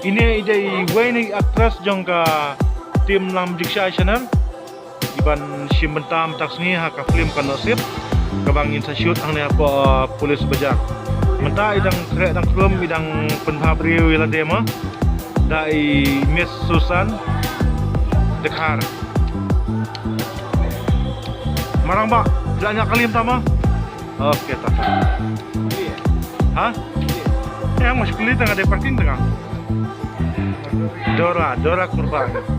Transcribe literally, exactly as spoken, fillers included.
Ine i dei i wei na i actress jong ka team Nongam Jingshai Channel. Iban shim bynta mynta ka sngi ha ka film Ka Nosip kaba ngin sa shoot hangne hapoh, uh, Police Bazar. Mynta i dang khreh dang khrum, i dang pynbha briew ïa lade mo. Da i Miss Susan Dkhar. Marang ba, la nya kali mynta mo. Okay, ta ta. Ha? Ya, mas kali tang ada parking tang. Dora, Dora Kurban.